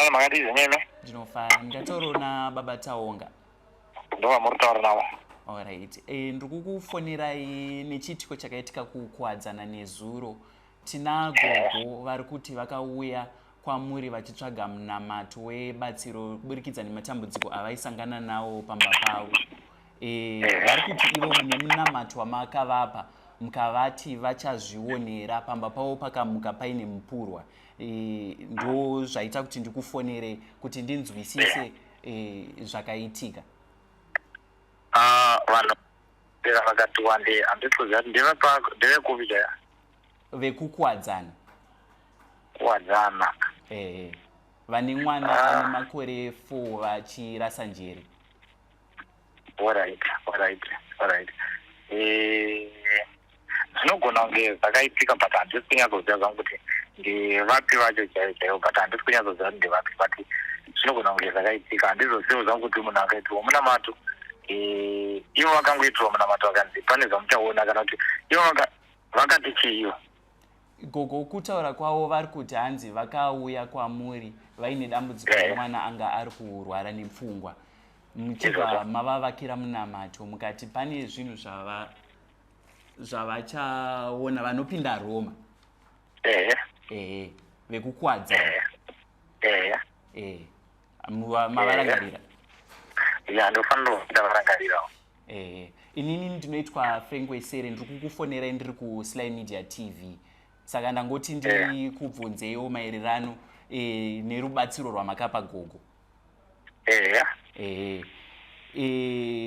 Zvinani makadii zvenyeme? Ndinofara. Ndingataurawo nababa Taonga. Ndovamuri kutaura navo. Alright. Ndiri kukufonerai nechiitiko chakaitika kuKuwadzana nezuro. Tina gogo vari kuti vakauya kwamuri vachitsvaga munamato webatsiro kuburikidza nematambudziko avaisangana nawo pamba pavo. Vari kuti ivo mune munamato wamakavapa mukavati vachazvionera pamba pavo pakamuka paine mupurwa. Ndo zvaita kuti ndikufonere kuti ndinzwisise zvakaitika. Vanhu vakati wande, handisi kuziva kuti ndevekupi chaivo. VekuKuwadzana. Kuwadzana. Vane mwana ane makore 4 vachirasa njere. Alright. Zvinogona kunge zvakaitika, but handisi kunyatsoziva zvangu kuti ndevapi vacho chaivo chaivo, but handisi kunyatsoziva kuti ndevapi, but zvinogona kunge zvakaitika. Handizozivo zvangu kuti munhu akaitirwa munamato, ivo vakangoitirwa munamato vakanzi pane zvamuchaona, kana kuti ivo vakati chiivo? Gogo kutaura kwavo vari kuti hanzi vakauya kwamuri vaine dambudziko remwana anga ari kurwara nepfungwa, muchibva mavavakira munamato mukati pane zvinhu zvavachaona vanopinda Roma. Ehe, vekuKuwadzana. Ehe, mavarangarira? Ya, ndofanira kuita varangarirawo. Ehe, inini ndinoitwa Frank Wesere, ndiri kukufonerai ndiri kuSly Media TV, saka ndangoti ndikubvunzeiwo maererano nerubatsiro rwamakapa gogo. Ehe,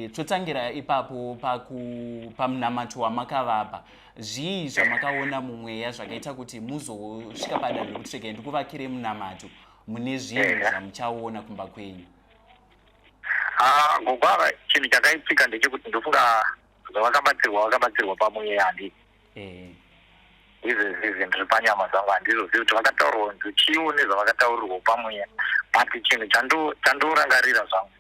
totangira ipapo pamunamato wamakavapa. Zvii zvamakaona mumweya zvakaita kuti muzosvika padanho rekuti regai ndikuvakire munamato, mune zvinhu zvamuchaona kumba kwenyu? Ah, gogo ava, chinhu chakaitika ndechekuti ndofunga zvavakabatsirwa, vakabatsirwa pamweya, handiti? Izvezvi izvi ndiri panyama dzangu, handizozivi kuti vakataurirwa nzi chiwo nezvavakataurirwa pamweya, but chinhu chandorangarira zvangu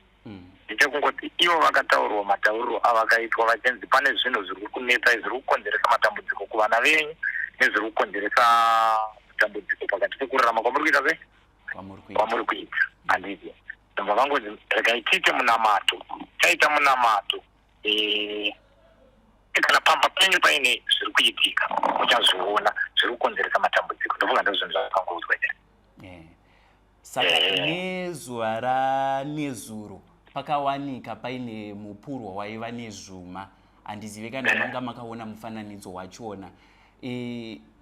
ndechekungoti ivo vakataurirwa mataurirwo avakaitwa vachinzi pane zvinhu zviri kunetsa, zviri kukonzeresa matambudziko kuvana venyu nezviri kukonzeresa matambudziko pakati pekurarama kwamuri kuita sei, kwamuri kuita, handiti? Ndobva vangonzi regai tiite munamato. Taita munamato, kana pamba penyu paine zviri kuitika muchazviona zviri kukonzeresa matambudziko. Ndofunga ndo zvinhu zvakangoudzwa chete. Saka nezuva ranezuro pakawanika paine mupurwa waiva nezvuma. Handizive kana manga makaona mufananidzo wachona.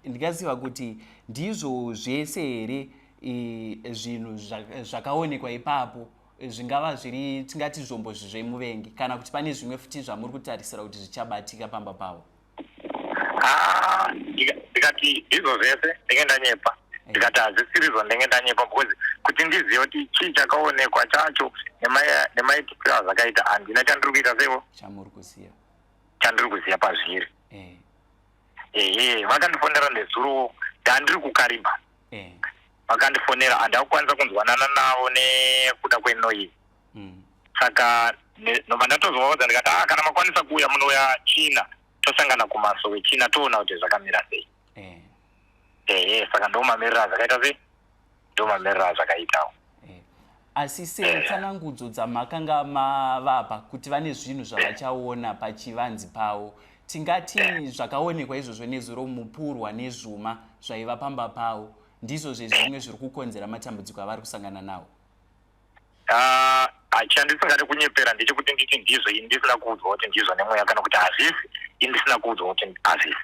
Ndingaziva kuti ndizvo zvese here zvinhu zvakaonekwa ipapo zvingava zviri tingati zvombo zvemuvengi, kana kuti pane zvimwe futi zvamuri kutarisira kuti zvichabatika pamba pavo? Ah, ndikati ndizvo zvese ndinge ndanyepa, ndikati hazvisirizvo ndinge ndanyepa, because kuti ndizive kuti chii chakaonekwa chacho nemaitikiro azvakaita, handina chandiri kuita seivo. Chamuri kuziva. Chandiri kuziva pazviri. Ehe, vakandifonera nezuro, ndandiri kuKariba. Vakandifonera, handakukwanisa kunzwanana navo nekuda kwenoise. Saka nobva ndatozovaudza ndikati, ah, kana makwanisa kuuya, munouya China, tosangana kumaso weChina, toona kuti zvakamira sei. Ehe, saka ndo mamiriro azvakaita sei, ndo mamiriro azvakaitawo. Asi setsanangudzo dzamakanga mavapa kuti vane zvinhu zvavachaona pachivanzi pavo, tingati zvakaonekwa izvozvo nezuro, mupurwa nezvuma zvaiva pamba pavo, ndizvo zvezvimwe zviri kukonzera matambudziko avari kusangana nawo? Ah, chandisingade kunyepera ndechekuti nditi ndizvo ini ndisina kuudzwa kuti ndizvo nemweya, kana kuti hazvisi ini ndisina kuudzwa kuti hazvisi.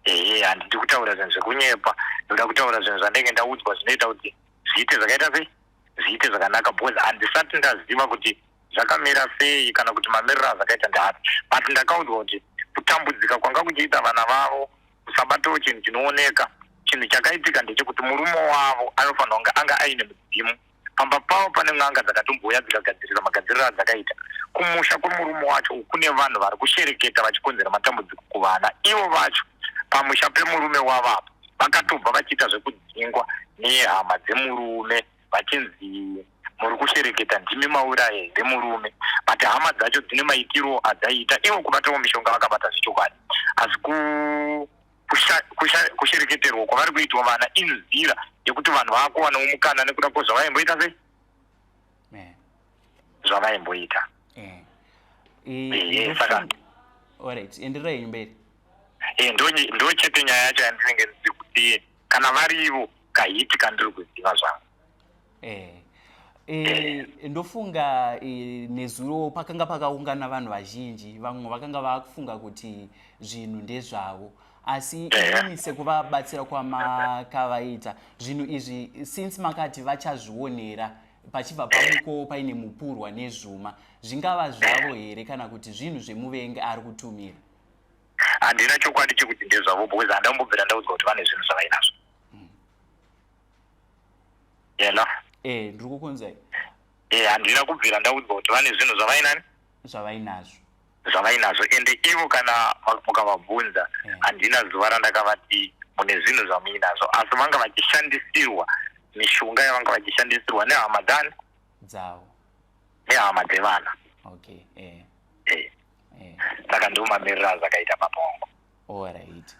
Ehe, handidi kutaura zvinhu zvekunyepa. Ndoda kutaura zvinhu zvandenge ndaudzwa zvinoita kuti zviite zvakaita sei, zviite zvakanaka, because handisati ndaziva kuti zvakamira sei kana kuti mamiriro azvakaita ndeapi, but ndakaudzwa kuti kutambudzika kwanga kuchiita vana vavo kusabatawo chinhu chinooneka. Chinhu chakaitika ndechekuti murume wavo anofanira kunge anga aine mudzimu pamba pavo. Pane n'anga dzakatombouya dzikagadzirira magadziriro adzakaita. Kumusha kwemurume wacho kune vanhu vari kushereketa vachikonzera matambudziko kuvana. Ivo vacho pamusha pemurume wavo apa vakatobva vachiita zvekudzingwa nehama dzemurume, vachinzi muri kushereketa, ndimi mauraya here murume? But hama dzacho dzine maitiro adzaiita. Ivo kubatawo mishonga vakabata zvechokwadi, asi ku Kushereketerwa kwavari kuitwa vana inzira yekuti vanhu vakuwanawo mukana nekuda kwezvavaimboita sei, zvavaimboita. Saka Alright, endererai henyu mberi. Ndo chete nyaya yacho yandinenge ndiri kuti kana varivo kahiti kandiri kuziva zvangu. Ndofunga nezuro pakanga pakaungana vanhu vazhinji, vamwe vakanga vakufunga kuti zvinhu ndezvavo, asi imimi sekuvabatsira kwamakavaita zvinhu izvi, since makati vachazvionera pachibva pamukowo paine mupurwa nezvuma, zvingava zvavo here kana kuti zvinhu zvemuvengi ari kutumira? Handina chokwadi chekuti ndezvavo because handambobvira ndaudzwa kuti vane zvinhu zvavainazvo. Hello? Ndiri kukunzwai. Handina kubvira ndaudzwa kuti vane zvinhu zvavainani. Zvavainazvo. Zvavainazvo. Ende ivo kana mukavabvunza, handina zuva randakavati mune zvinhu zvamuinazvo, asi vanga vachishandisirwa mishonga yavanga vachishandisirwa nehama dzani? Dzavo. Nehama dzevana. Okay. Saka ndo mamiriro azvakaita, papa wangu. Alright,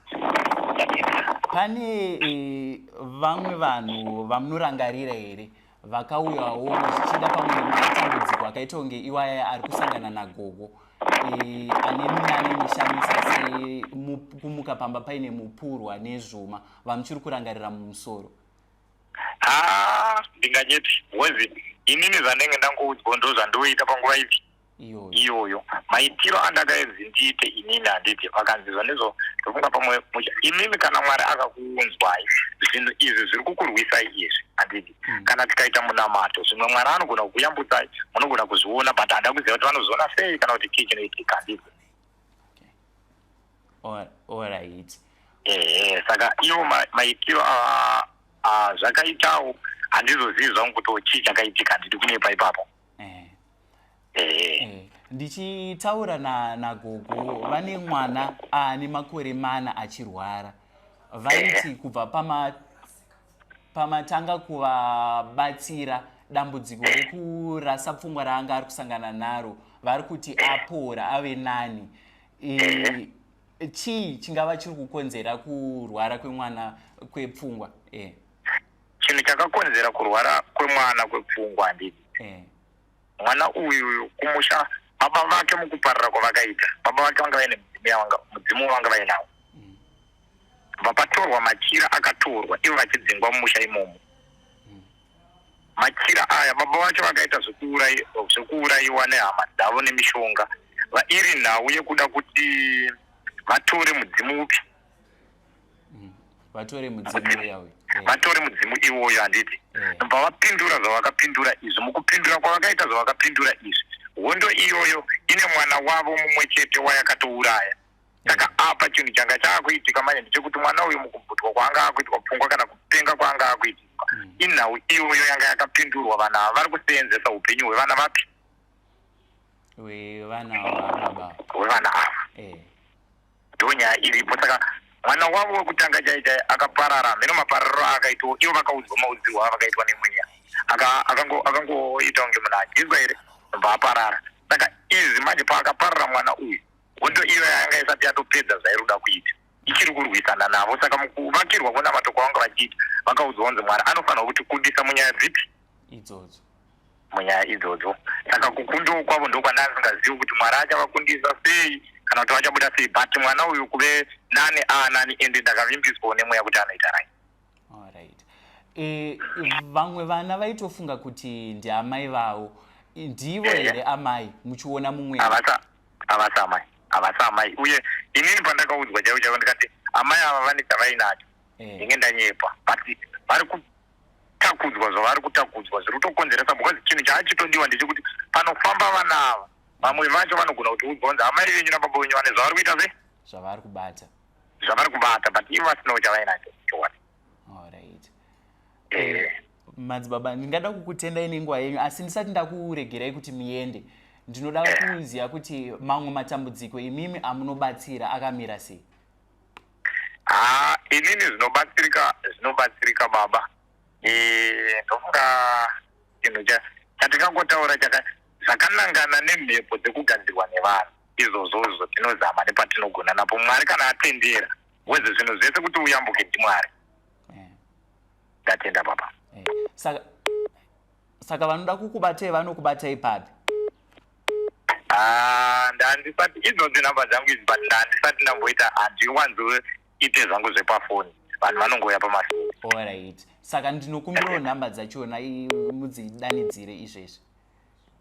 pane vamwe vanhu vamunorangarira here vakauyawo zvichida pamwe nematambudziko akaita kunge iwaya ari kusangana nagogo, ane minana inoshamisa sekumuka pamba paine mupurwa nezvuma, vamuchiri kurangarira mumusoro? Ha, ndinganyeti because inini zvandenge ndangoudzwa ndo zvandoita panguva ipi? Iyoyo. Iyoyo. Maitiro andakaenzi ndiite inini, handiti vakanzi zvandizvo, ndofunga pamwe imimi kana Mwari akakuunzwai, zvinhu izvi zviri kukurwisai izvi, handiti? Kana tikaita munamato, zvimwe Mwari anogona kukuyambutsai, munogona kuzviona, but handa kuziva kuti vanozviona sei kana kuti chii chinoitika, handiti? Alright. Ehe, saka iwo maitiro zvakaitawo handizozivi zvangu kuti chii chakaitika, handidi kunyepa ipapo. Ehe. Ndichitaura nagogo vane mwana ane makore 4 achirwara, vaiti kubva pamatanga kuvabatsira, dambudziko rekurasa pfungwa raanga ari kusangana naro vari kuti apora, ave nani. Chii chingava chiri kukonzera kurwara kwemwana kwepfungwa? Chinhu chakakonzera kurwara kwemwana kwepfungwa, handiti, mwana uyu kumusha baba vake mukuparara kwavakaita, baba vake vanga vaine mudzimu mudzimu wavanga vainawo. Vapatorwa machira akatorwa ivo vachidzingwa mumusha imomo. Machira aya baba vacho vakaita zvekuurayiwa nehama dzavo nemishonga, iri nhau yekuda kuti vatore mudzimu upi? Vatore mudzimu uya uyu. Vatore mudzimu iwoyo, handiti? Ndobva vapindura zvavakapindura izvi. Mukupindura kwavakaita zvavakapindura izvi, hondo iyoyo ine mwana wavo mumwe chete wayakatouraya. Saka apa chinhu changa chaakuitika manje ndechekuti mwana uyu mukubvutwa kwaanga akuitwa pfungwa kana kupenga kwaanga akuitiswa, inhau iyoyo yanga yakapindurwa. Vana ava vari kuseenzesa upenyu hwevana vapi? Wevana vababa. Hwevana ava. Ndo nyaya iripo. Saka mwana wavo wekutanga chai chai akaparara, mhino maparariro aakaitwa, ivo vakaudzwa maudzirwo avakaitwa nemweya. Akangoita kunge munhu adyiswa here, ndobva aparara. Saka izvi manje, paakaparara mwana uyu, hondo iyo yanga isati yatopedza zvairuda kuita, ichiri kurwisana navo. Saka mukuvakirwa kwenamato kwavanga vachiita, vakaudzwa kunzi Mwari anofanirwa kutikundisa munyaya dzipi? Idzodzo. Munyaya idzodzo. Saka kukundiwo kwavo ndokwandasingazivi kuti Mwari achavakundisa sei kana kuti vachabuda sei, but mwana uyu kuve nani aanani, ende ndakavimbiswawo nemweya kuti anoita right. Alright. Vamwe vana vaitofunga kuti ndiamai vavo. Ndivo here amai muchiona mumwe? Havasi amai, havasi amai. Uye inini pandakaudzwa chaivo chaivo, ndikati amai ava vane chavainacho, ndinge ndanyepa, but vari kutakudzwa zvavari kutakudzwa zviri kutokonzeresa, because chinhu chaachitodiwa ndechekuti panofamba vana ava, vamwe vacho vanogona kuti udzwa kunzi amai venyu nababa venyu vane zvavari kuita sei? Zvavari kubata. Zvavari kubata, but ivo vasinawo chavainacho chokwadi. Alright. Madzibaba, ndingada kukutendai nenguva yenyu, asi ndisati ndakuregerai kuti muende, ndinoda kuziva kuti mamwe matambudziko imimi amunobatsira akamira sei? Ha, inini zvinobatsirika, zvinobatsirika baba. Ndofunga chinhu chatingangotaura zvakanangana nemhepo dzekugadzirwa nevanhu, izvozvozvo tinozama nepatinogona napo, Mwari kana atendera. Weze zvinhu zvese kuti uyambuke ndiMwari. Ndatenda baba. Saka saka vanoda kukubatai vanokubatai papi? Ah, ndandisati idzodzi nhamba dzangu idzi, but ndandisati ndamboita, handiwanzoite zvangu zvepafoni, vanhu vanongouya pamasini. Alright, saka ndinokumbirawo nhamba dzachona mudzidanidzire izvezvi.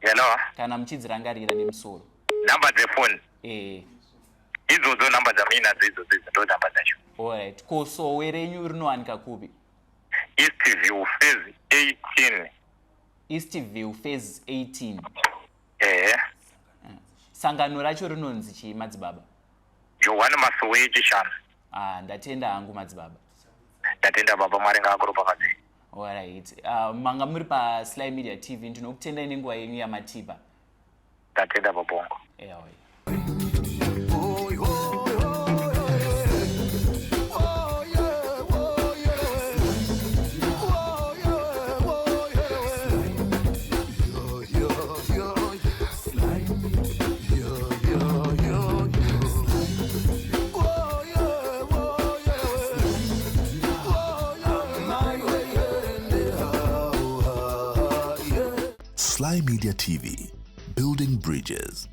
Hello? Kana muchidzirangarira nemusoro. Nhamba dzefoni? Eh. Idzodzo nhamba dzamuinadzo idzodzo, idzo ndo nhamba dzacho. Alright, ko sowe renyu rinowanika kupi? Eastview phase 18. Eastview phase 18? Ehe. Sangano racho rinonzi chii, madzibaba? Johani Masowe yeChishanu. Ah, ndatenda hangu, madzibaba. Ndatenda baba, Mwari ngaakuropafadzei. Alright, manga muri paSly Media TV, ndinokutendai nenguva yenyu yamatipa. Ndatenda babongo. Ewe. Sly Media TV, building bridges.